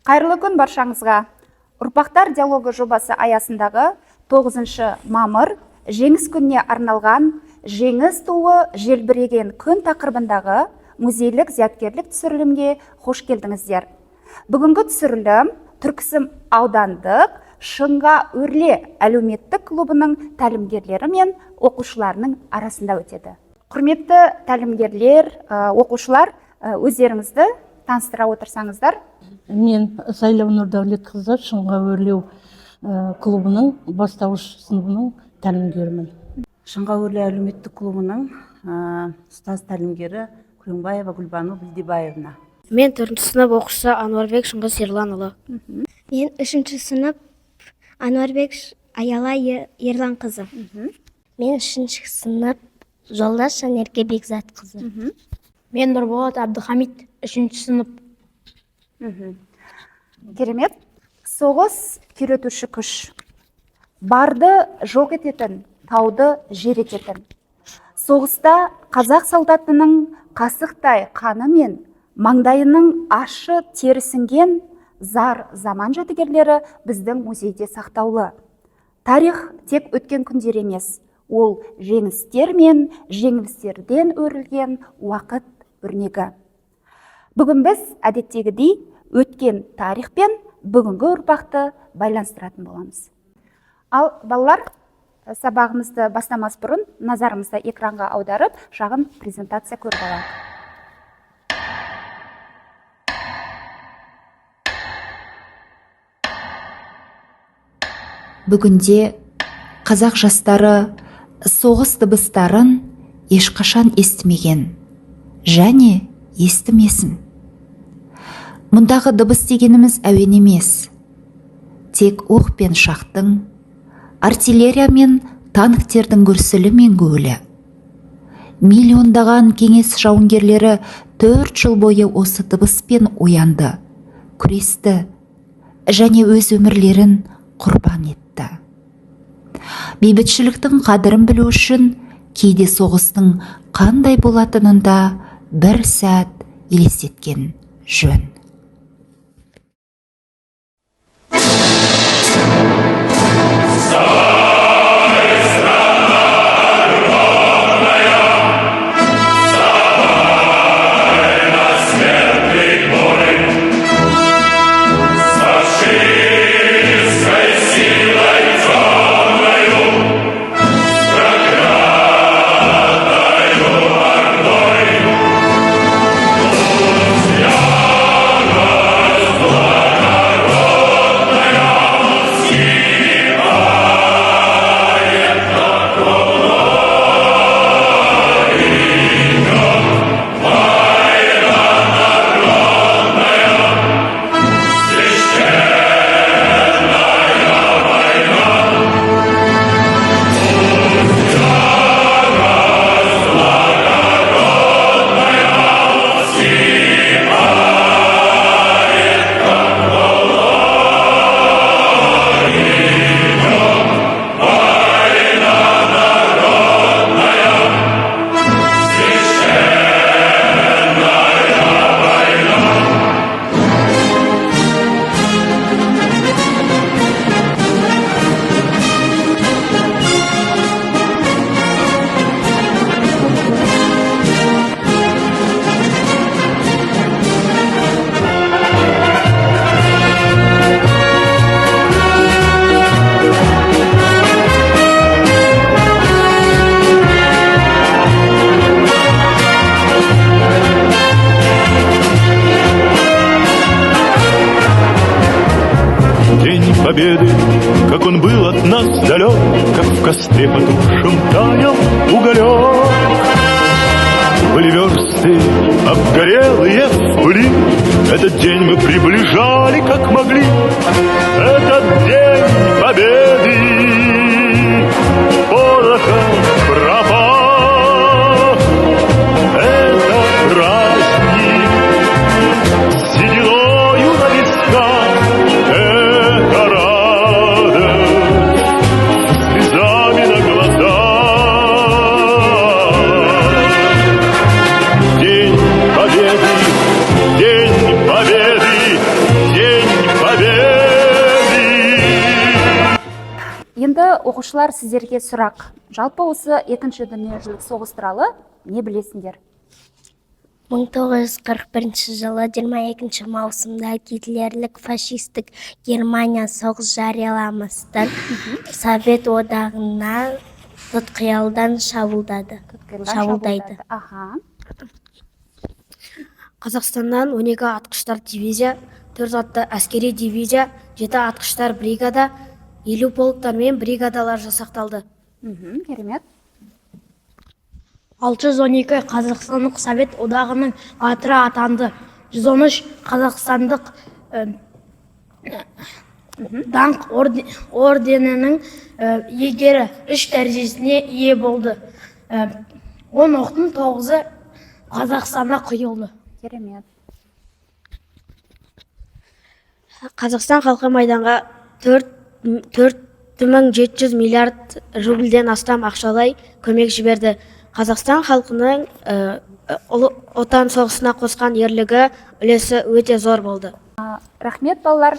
Қайырлы күн баршаңызға. Ұрпақтар диалогы жобасы аясындағы 9 мамыр Жеңіс күніне арналған Жеңіс туы желбіреген күн тақырыбындағы музейлік зияткерлік түсірілімге қош келдіңіздер. Бүгінгі түсірілім Түрксіб аудандық Шыңға өрле әлеуметтік клубының тәлімгерлері мен оқушыларының арасында өтеді. Құрметті тәлімгерлер, оқушылар, өздеріңізді таныстыра отырсаңыздар. Мен Сайлау Нұрдәулетқызы, Шыңға өрлеу клубының бастауыш сыныбының тәлімгерімін. Шыңға өрлеу әлеуметтік клубының ұстаз тәлімгері Күреңбаева Гүлбану Білдебаевна. Мен төртінші сынып оқушысы Ануарбек Шыңғыс Ерланұлы. Мен үшінші сынып Ануарбек Аяла Ерланқызы. Мен үшінші сынып Жолдас Жанерке Бекзатқызы. Мен Нұрболат Абдухамид, үшінші сынып. Керемет. Соғыс күйретуші күш. Барды жоқ ететін, тауды жер ететін. Соғыста қазақ солдатының қасықтай қаны мен маңдайының ащы тері сіңген зар заман жәдігерлері біздің музейде сақтаулы. Тарих тек өткен күндер емес, ол жеңістер мен жеңілістерден өрілген уақыт өрнегі. Бүгін біз әдеттегідей өткен тарих пен бүгінгі ұрпақты байланыстыратын боламыз. Ал балалар, сабағымызды бастамас бұрын назарымызды экранға аударып, шағын презентация көріп алайық. Бүгінде қазақ жастары соғыс дыбыстарын ешқашан естімеген және естімесін. Мұндағы дыбыс дегеніміз әуен емес. Тек оқ пен шақтың, артиллерия мен танктердің гүрсілі мен гуілі. Миллиондаған кеңес жауынгерлері 4 жыл бойы осы дыбыспен оянды, күресті және өз өмірлерін құрбан етті. Бейбітшіліктің қадірін білу үшін кейде соғыстың қандай болатынын да бір сәт елестеткен жөн. День Победы, как он был от нас далек, как в костре потухшем таял уголек. Были версты, обгорелые в пыли, этот день мы приближали, как могли. Этот день Победы порохом пропах. Это праздник с сединою на висках, это радость со слезами на глазах. День Победы, День Победы, День оқушылар, сіздерге сұрақ. Жалпы осы Екінші дүниежүзілік соғыс туралы не білесіңдер? 1941 жылы 22 маусымда гитлерлік фашистік Германия соғыс жарияламастан Совет Одағына тұтқиылдан шабуылдады. Тұтқиылдан Шабуылдайды. Шабуылдады. Аха. Қазақстаннан 12 атқыштар дивизия, 4 атты әскери дивизия, 7 атқыштар бригада, 50 полктар мен бригадалар жасақталды. Керемет. 612 қазақстандық Совет Одағының Батыры атанды. 113 қазақстандық Даңқ орденінің иегері үш дәрежесіне ие болды. 10 оқтың тоғызы Қазақстанда құйылды. Керемет. Қазақстан халқы майданға 4700 миллиард рубльден астам ақшалай көмек жіберді. Қазақстан халқының Ұлы Отан соғысына қосқан ерлігі, үлесі өте зор болды. Рахмет, балалар.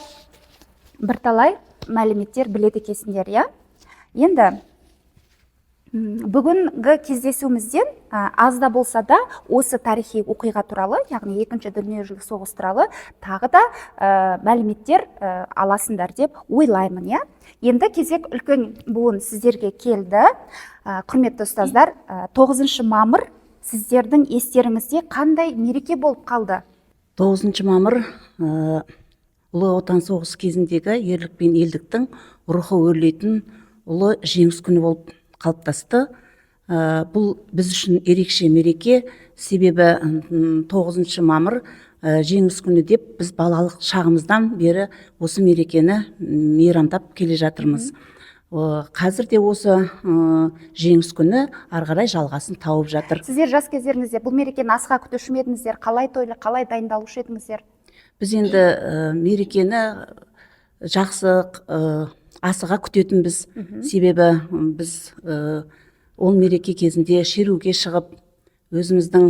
Бірталай мәліметтер біледі екенсіңдер, иә? Енді бүгінгі кездесуімізден аз да болса да осы тарихи оқиға туралы, яғни Екінші дүниежүзілік соғыс туралы тағы да мәліметтер аласыңдар деп ойлаймын, иә? Енді кезек үлкен буын, сіздерге келді. Құрметті ұстаздар, 9 мамыр сіздердің естеріңізде қандай мереке болып қалды? 9 мамыр Ұлы Отан соғысы кезіндегі ерлік пен елдіктің рухы өрлейтін ұлы жеңіс күні болып қалыптасты. Бұл біз үшін ерекше мереке, себебі 9 мамыр жеңіс күні деп біз балалық шағымыздан бері осы мерекені мейрамдап келе жатырмыз. Қазір де осы жеңіс күні ары қарай жалғасын тауып жатыр. Сіздер жас кездеріңізде бұл мерекені асыға күтуші ме едіңіздер? Қалай тойлы, қалай дайындалушы едіңіздер? Біз енді мерекені жақсы асыға күтетінбіз, себебі біз ол мереке кезінде шеруге шығып, өзіміздің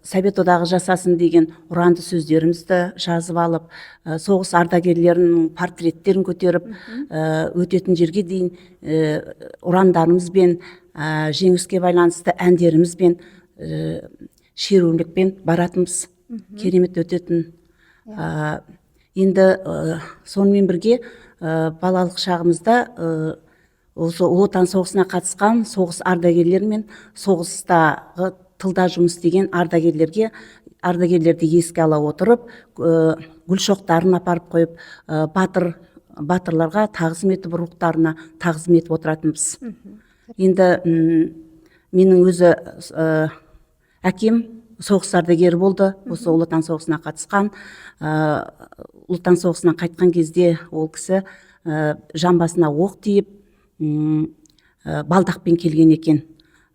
«Совет Одағы жасасын» деген ұранды сөздерімізді жазып алып, соғыс ардагерлерінің портреттерін көтеріп, өтетін жерге дейін ұрандарымызбен, жеңіске байланысты әндерімізбен, шерулікпен баратынбыз. Керемет өтетін. Енді сонымен бірге балалық шағымызда осы Ұлы Отан соғысына қатысқан соғыс ардагерлері мен соғыстағы тылда жұмыс істеген ардагерлерді еске ала отырып, гүл шоқтарын апарып қойып, батырларға тағзым етіп, рухтарына тағзым етіп отыратынбыз. Енді менің өзі әкем соғыс ардагері болды, осы Ұлы Отан соғысына қатысқан. Ұлы Отан соғысынан қайтқан кезде ол кісі жамбасына оқ тиіп, балдақпен келген екен.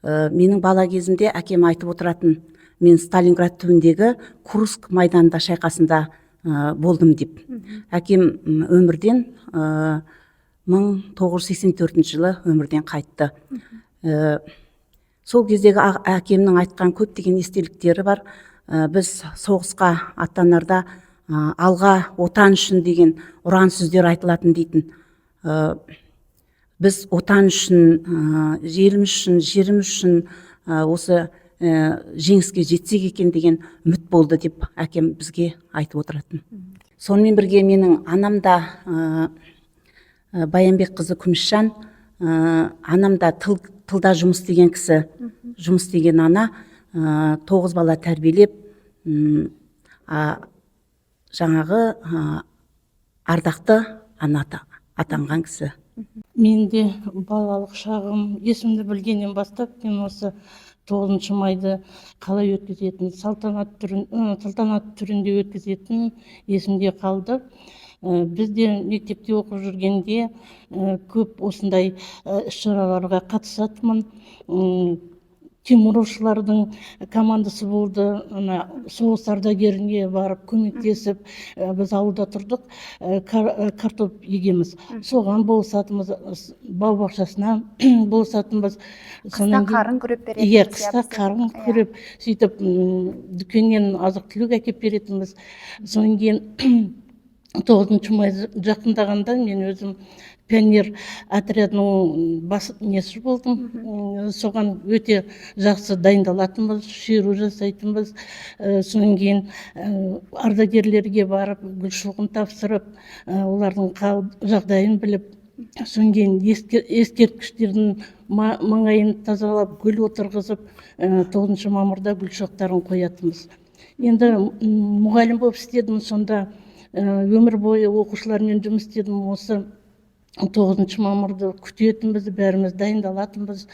Менің бала кезімде әкем айтып отыратын: «Мен Сталинград түбіндегі Курск майданында шайқасында болдым», – деп. Әкем өмірден 1984 жылы өмірден қайтты. Сол кездегі әкемнің айтқан көптеген естеліктері бар. Біз соғысқа аттанарда «Алға, Отан үшін» деген ұран сөздер айтылатын дейтін. Біз Отан үшін, еліміз үшін, жеріміз үшін осы жеңіске жетсек екен деген үміт болды деп әкем бізге айтып отыратын. Сонымен бірге менің анам да, Баянбекқызы Күмісжан, анам да тылда жұмыс істеген кісі, жұмыс істеген ана, тоғыз бала тәрбиелеп, жаңағы ардақты ана атанған кісі. Мен де балалық шағым, есімді білгеннен бастап мен осы 9 майды қалай өткізетін, салтанат түрінде өткізетін есімде қалды. Біз де мектепте оқып жүргенде көп осындай іс шараларға қатысатынмын. Тимуровшылардың командасы болды, ана соғыс ардагеріне барып көмектесіп, біз ауылда тұрдық, картоп егеміз, соған болысатынбыз, бау бақшасына болысатынбыз. Қыста Содан кейін- қарын күреп беретінбіз, Иә, қыста бізде. қарын күреп, сөйтіп дүкеннен азық түлік әкеліп беретінбіз. Содан кейін 9 май жақындағанда мен өзім пионер отрядының бас несі болдым. Соған өте жақсы дайындалатынбыз, шеру жасайтынбыз. Содан кейін ардагерлерге барып, гүл шоғын тапсырып, олардың хал жағдайын біліп, содан кейін ескерткіштердің маңайын тазалап, гүл отырғызып, 9 мамырда гүл шоқтарын қоятынбыз. Енді мұғалім болып істедім сонда, өмір бойы оқушылармен жұмыс істедім. Осы 9 мамырды күтетінбіз, бәріміз дайындалатынбыз.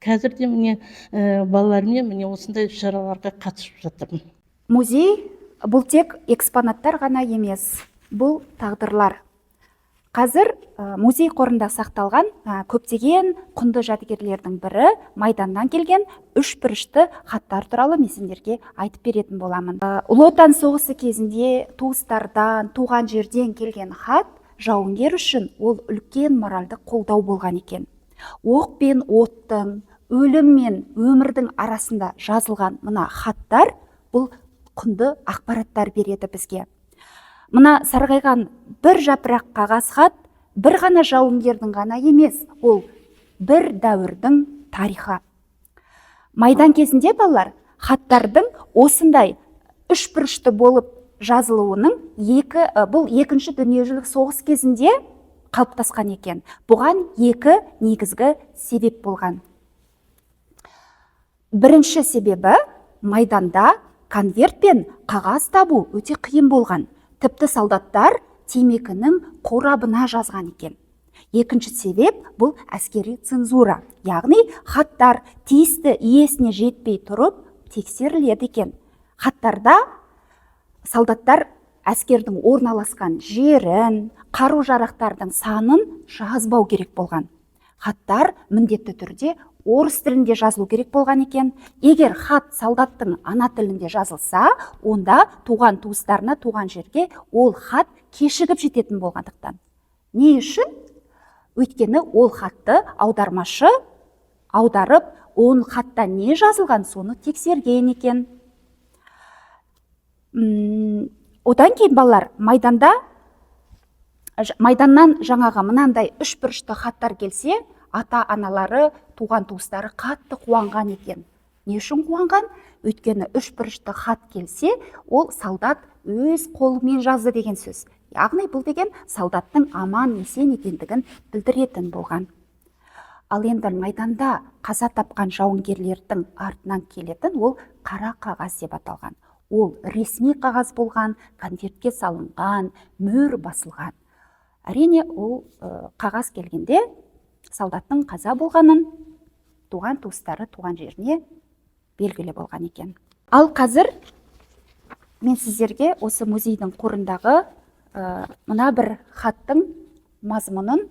Қазір де, міне, балалармен, міне, осындай іс шараларға қатысып жатырмын. Музей бұл тек экспонаттар ғана емес, бұл тағдырлар. Қазір музей қорында сақталған көптеген құнды жәдігерлердің бірі майданнан келген үш бұрышты хаттар туралы мен сендерге айтып беретін боламын. Ұлы Отан соғысы кезінде туыстардан, туған жерден келген хат жауынгер үшін ол үлкен моральдық қолдау болған екен. Оқ пен оттың, өлім мен өмірдің арасында жазылған мына хаттар бұл құнды ақпараттар береді бізге. Мына сарғайған бір жапырақ қағаз хат бір ғана жауынгердің ғана емес, ол бір дәуірдің тарихы. Майдан кезінде, балалар, хаттардың осындай үш бұрышты болып жазылуының бұл екінші дүниежүзілік соғыс кезінде қалыптасқан екен. Бұған екі негізгі себеп болған. Бірінші себебі: майданда конверт пен қағаз табу өте қиын болған. Тіпті солдаттар темекінің қорабына жазған екен. Екінші себеп бұл әскери цензура, яғни хаттар тиісті иесіне жетпей тұрып тексеріледі екен. Хаттарда солдаттар әскердің орналасқан жерін, қару жарақтардың санын жазбау керек болған. Хаттар міндетті түрде орыс тілінде жазылу керек болған екен. Егер хат солдаттың ана тілінде жазылса, онда туған туыстарына, туған жерге ол хат кешігіп жететін болғандықтан. Не үшін? Өйткені ол хатты аудармашы аударып, ол хатта не жазылған, соны тексерген екен. Одан кейін, балалар, майданнан жаңағы мынандай үш бұрышты хаттар келсе, ата аналары, туған туыстары қатты қуанған екен. Не үшін қуанған? Өйткені үш бұрышты хат келсе, ол солдат өз қолымен жазды деген сөз. Яғни бұл деген солдаттың аман есен екендігін білдіретін болған. Ал енді майданда қаза тапқан жауынгерлердің артынан келетін ол қара қағаз деп аталған. Ол ресми қағаз болған, конвертке салынған, мөр басылған. Әрине, ол қағаз келгенде солдаттың қаза болғанын туған туыстары, туған жеріне белгілі болған екен. Ал қазір мен сіздерге осы музейдің қорындағы мына бір хаттың мазмұнын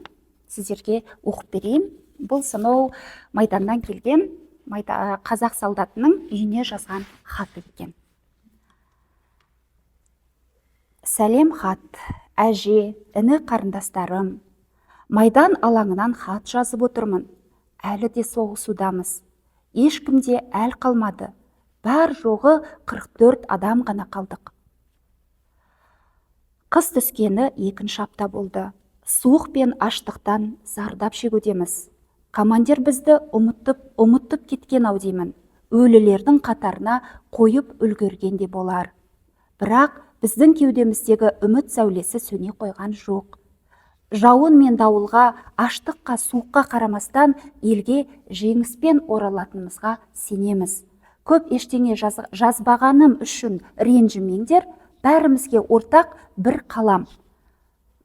сіздерге оқып берейін. Бұл сонау майданнан келген қазақ солдатының үйіне жазған хаты екен. Сәлем хат, әже, іні, қарындастарым. Майдан алаңынан хат жазып отырмын. Әлі де соғысудамыз. Ешкімде әл қалмады. Бар жоғы 44 адам ғана қалдық. Қыс түскені екінші апта болды. Суық пен аштықтан зардап шегудеміз. Командир бізді ұмытып, ұмытып кеткен ау деймін. Өлілердің қатарына қойып үлгерген де болар. Бірақ біздің кеудеміздегі үміт сәулесі сөне қойған жоқ. Жауын мен дауылға, аштыққа, суыққа қарамастан елге жеңіспен оралатынымызға сенеміз. Көп ештеңе жазбағаным үшін ренжімеңдер. Бәрімізге ортақ бір қалам.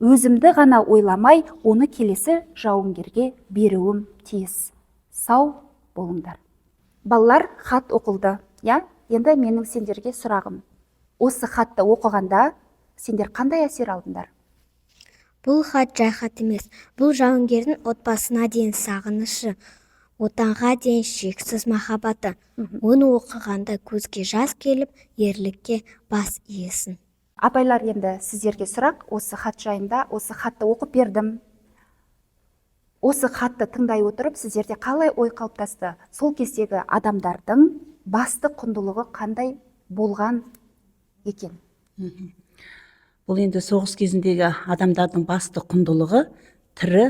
Өзімді ғана ойламай, оны келесі жауынгерге беруім тиіс. Сау болыңдар. Балалар, хат оқылды, иә? Енді менің сендерге сұрағым: осы хатты оқығанда сендер қандай әсер алдыңдар? Бұл хат жай хат емес. Бұл жауынгердің отбасына деген сағынышы, отанға деген шексіз махаббаты. Оны оқығанда көзге жас келіп, ерлікке бас иесің. Апайлар, енді сіздерге сұрақ осы хат жайында. Осы хатты оқып бердім. Осы хатты тыңдай отырып, сіздерде қалай ой қалыптасты? Сол кездегі адамдардың басты құндылығы қандай болған екен? Бұл енді соғыс кезіндегі адамдардың басты құндылығы тірі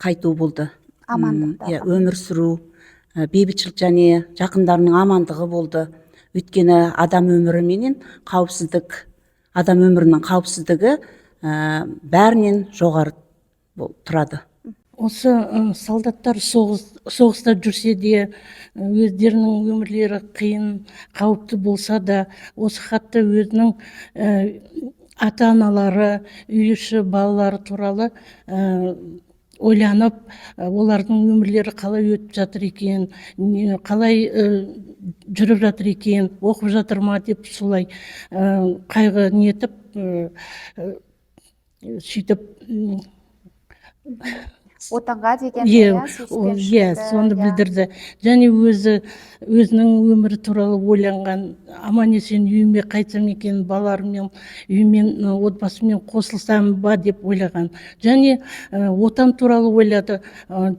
қайту болды. Амандықта. Иә, өмір сүру, бейбітшілік және жақындарының амандығы болды. Өйткені адам өмірі менен қауіпсіздік, адам өмірінің қауіпсіздігі бәрінен жоғары тұрады. Осы солдаттар соғыста жүрсе де, өздерінің өмірлері қиын, қауіпті болса да, осы хатта өзінің ата-аналары, үй іші, балалары туралы ойланып, олардың өмірлері қалай өтіп жатыр екен, қалай жүріп жатыр екен, оқып жатыр ма деп солай қайғы нетіп, сөйтіп Отанға деген иә, иә, иә, сүйіспеншілікті, соны иә. білдірді. Және өзінің өмірі туралы ойланған, аман есен үйіме қайтсам екен, балаларыммен, үйіммен, отбасыммен қосылсам ба деп ойлаған. Және отан туралы ойлады,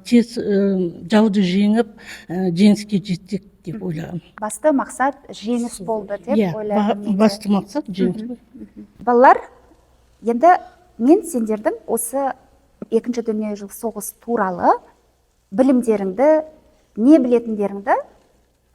тез жауды жеңіп, жеңіске жеттік деп ойлаған. Басты мақсат жеңіс болды деп Иә, ойлаймын мен де. басты мақсат жеңіс. Балалар, енді мен сендердің осы екінші дүниежүзілік соғыс туралы білімдеріңді, не білетіндеріңді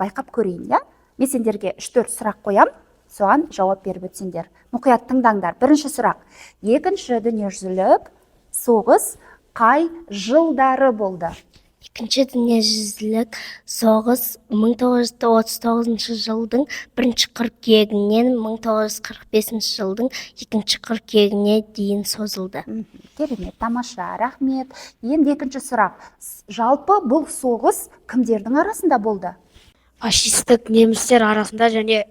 байқап көрейін, иә? Мен сендерге 3-4 сұрақ қоям, соған жауап беріп өтсеңдер. Мұқият тыңдаңдар. Бірінші сұрақ. Екінші дүниежүзілік соғыс қай жылдары болды? Екінші дүниежүзілік соғыс 1939 жылдың бірінші қыркүйегінен 1945 жылдың екінші қыркүйегіне дейін созылды. Керемет, тамаша, рахмет. Енді екінші сұрақ. Жалпы бұл соғыс кімдердің арасында болды? Фашистік немістер арасында және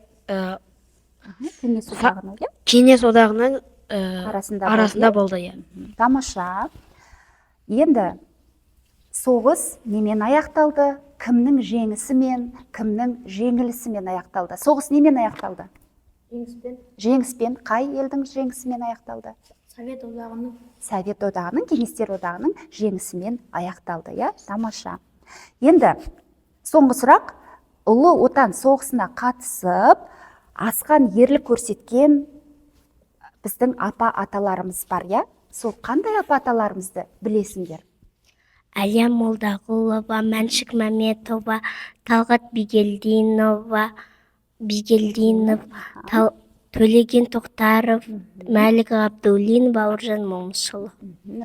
Кеңес Одағының, иә? Кеңес Одағының Арасында болды, арасында иә? болды, иә. Тамаша. Енді соғыс немен аяқталды? Кімнің жеңісімен, кімнің жеңілісімен аяқталды? Соғыс немен аяқталды? Жеңіспен. Жеңіспен. Қай елдің жеңісімен аяқталды? Совет Одағының. Совет Одағының, Кеңестер Одағының жеңісімен аяқталды, иә? Тамаша. Енді соңғы сұрақ. Ұлы Отан соғысына қатысып, асқан ерлік көрсеткен біздің апа аталарымыз бар, иә? Сол қандай апа аталарымызды білесіңдер? Әлия Молдағұлова, Мәншүк Мәметова, Талғат Бигелдинов, Төлеген Тоқтаров, Мәлік Ғабдуллин, Бауыржан Момышұлы.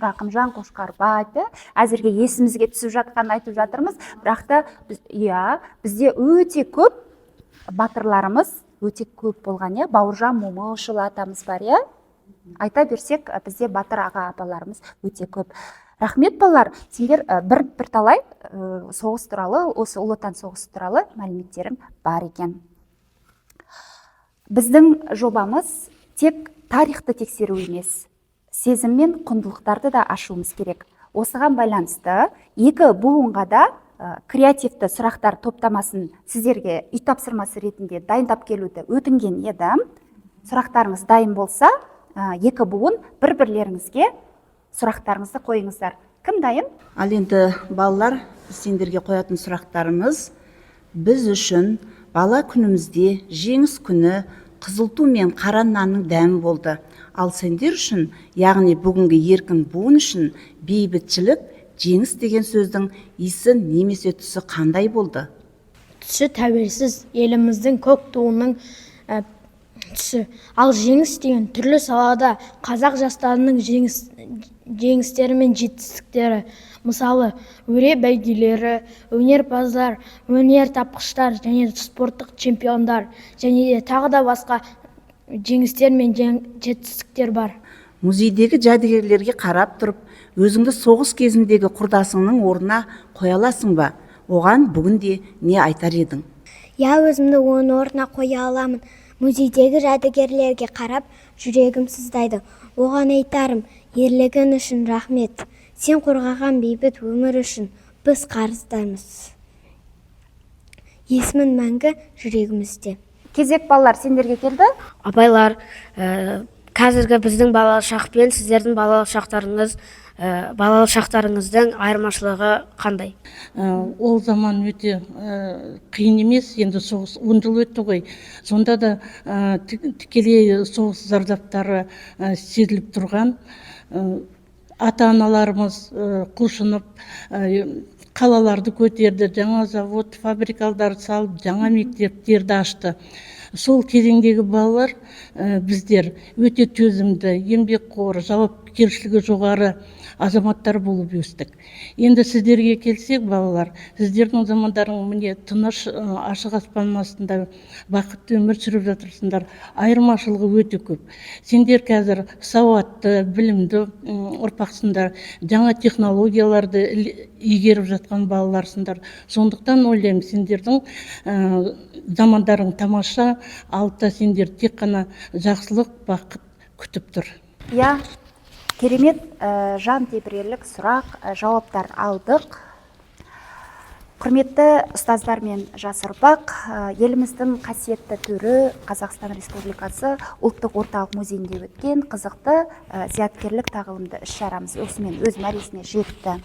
Рақымжан Қошқарбаев, иә? Әзірге есімізге түсіп жатқан айтып жатырмыз, бірақ та иә, бізде өте көп батырларымыз өте көп болған, иә? Бауыржан Момышұлы атамыз бар, иә? Айта берсек, бізде батыр аға апаларымыз өте көп. Рахмет, балалар, сендер бірталай соғыс туралы, осы Ұлы Отан соғысы туралы мәліметтерің бар екен. Біздің жобамыз тек тарихты тексеру емес, сезім мен құндылықтарды да ашуымыз керек. Осыған байланысты екі буынға да креативті сұрақтар топтамасын сіздерге үй тапсырмасы ретінде дайындап келуді өтінген едім. Сұрақтарыңыз дайын болса, екі буын бір-бірлеріңізге сұрақтарыңызды қойыңыздар. Кім дайын? Ал енді, балалар, біз сендерге қоятын сұрақтарымыз: біз үшін бала күнімізде жеңіс күні қызыл ту мен қара нанның дәмі болды. Ал сендер үшін, яғни бүгінгі еркін буын үшін бейбітшілік, жеңіс деген сөздің иісі немесе түсі қандай болды? Түсі тәуелсіз еліміздің көк туының түсі. Ал жеңіс деген түрлі салада қазақ жастарының жеңістері мен жетістіктері. Мысалы, өре бәйгелері, өнерпаздар, өнертапқыштар және спорттық чемпиондар және де тағы да басқа жеңістер мен жетістіктер бар. Музейдегі жәдігерлерге қарап тұрып, өзіңді соғыс кезіндегі құрдасыңның орнына қоя аласың ба? Оған бүгінде не айтар едің? Иә, өзімді оның орнына қоя аламын. Музейдегі жәдігерлерге қарап, жүрегім сыздайды. Оған айтарым, ерлігің үшін рахмет. Сен қорғаған бейбіт өмір үшін біз қарыздармыз. Есімің мәңгі жүрегімізде. Кезек, балалар, сендерге келді. Апайлар, қазіргі біздің балалық шақ пен сіздердің балалық шақтарыңыз балалық шақтарыңыздың айырмашылығы қандай? Ол заман өте қиын емес, енді соғыс 10 жыл өтті ғой. Сонда да тікелей соғыс зардаптары сезіліп тұрған. Ата-аналарымыз құлшынып қалаларды көтерді, жаңа завод, фабрикаларды салып, жаңа мектептерді ашты. Сол кезеңдегі балалар, біздер өте төзімді, еңбекқор, жауапкершілігі жоғары азаматтар болып өстік. Енді сіздерге келсек, балалар, сіздердің замандарың міне тыныш, ашық аспан астында бақытты өмір сүріп жатырсыңдар. Айырмашылығы өте көп. Сендер қазір сауатты, білімді ұрпақсыңдар, жаңа технологияларды игеріп жатқан балаларсыңдар. Сондықтан ойлаймын, сендердің замандарың тамаша, алда сендер тек қана жақсылық, бақыт күтіп тұр. Иә, керемет, жан тебірерлік сұрақ, жауаптар алдық. Құрметті ұстаздар мен жас ұрпақ, еліміздің қасиетті төрі Қазақстан Республикасы Ұлттық орталық музейінде өткен қызықты, зияткерлік тағылымды іс-шарамыз осымен өз мәресіне жетті.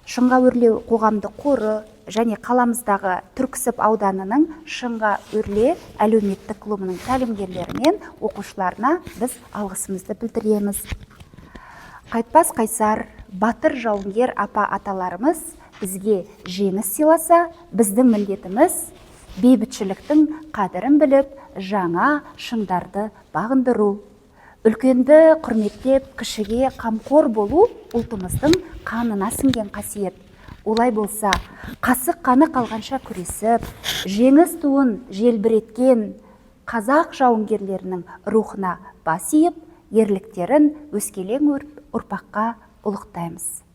Шыңға өрлеу қоғамдық қоры және қаламыздағы Түрксіб ауданының Шыңға өрле әлеуметтік клубының тәлімгерлері мен оқушыларына біз алғысымызды білдіреміз. Қайтпас қайсар, батыр жауынгер апа аталарымыз бізге жеңіс сыйласа, біздің міндетіміз бейбітшіліктің қадірін біліп, жаңа шыңдарды бағындыру. Үлкенді құрметтеп, кішіге қамқор болу ұлтымыздың қанына сіңген қасиет. Олай болса, қасық қаны қалғанша күресіп, жеңіс туын желбіреткен қазақ жауынгерлерінің рухына бас иіп, ерліктерін өскелең ұрпаққа ұлықтаймыз.